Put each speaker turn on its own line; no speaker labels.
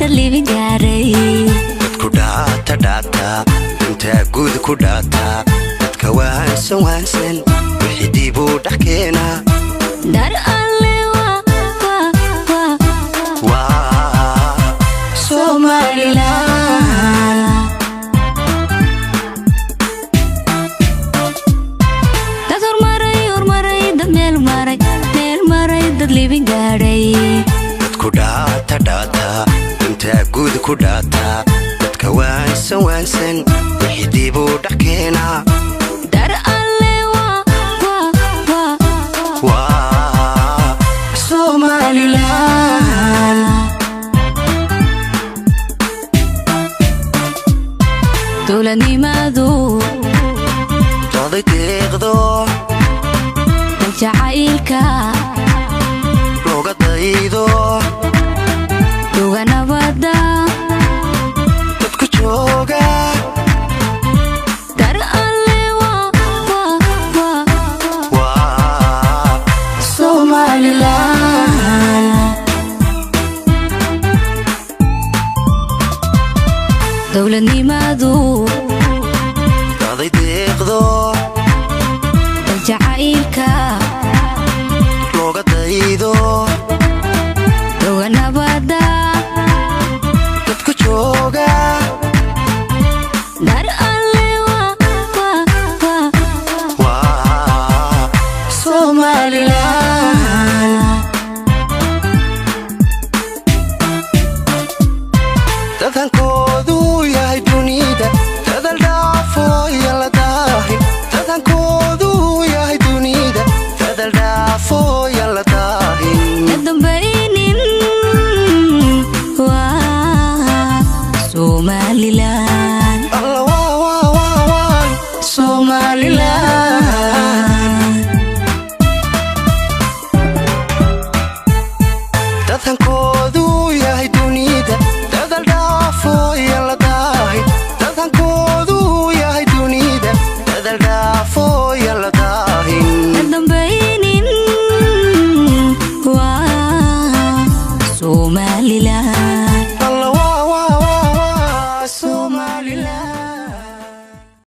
dad libin gaaray.
Dadku dhaata dhaata, intaa guud ku dhaata, dadka waansan waansan wixii dibuu dhex keenaa.
Dar Alle waa waa waa
Waa Somalilan.
Dad hormaray, hormaray, dad meel maray, meel maray, dad libin gaadhay.
Dadku dhaata dhaata, intaa guud ku dhaata, dadka waansan waansan wixii dibuu dhex keenaa.
Dar Alle waa waa waa
Waa Somalilan.
Dowladnimadu
Doday deeqdo,
dal jacaylka
looga daydo,
duga nabada,
dadku jooga.
Dar Alle waa waa waa
Waa Somalilan.
Dowladnimadu
Doday deeqdo,
dal jacaylka
looga daydo,
duga nabada,
dadku jooga.
Dar Alle waa waa waa
Waa Somalilan. Dad hankooda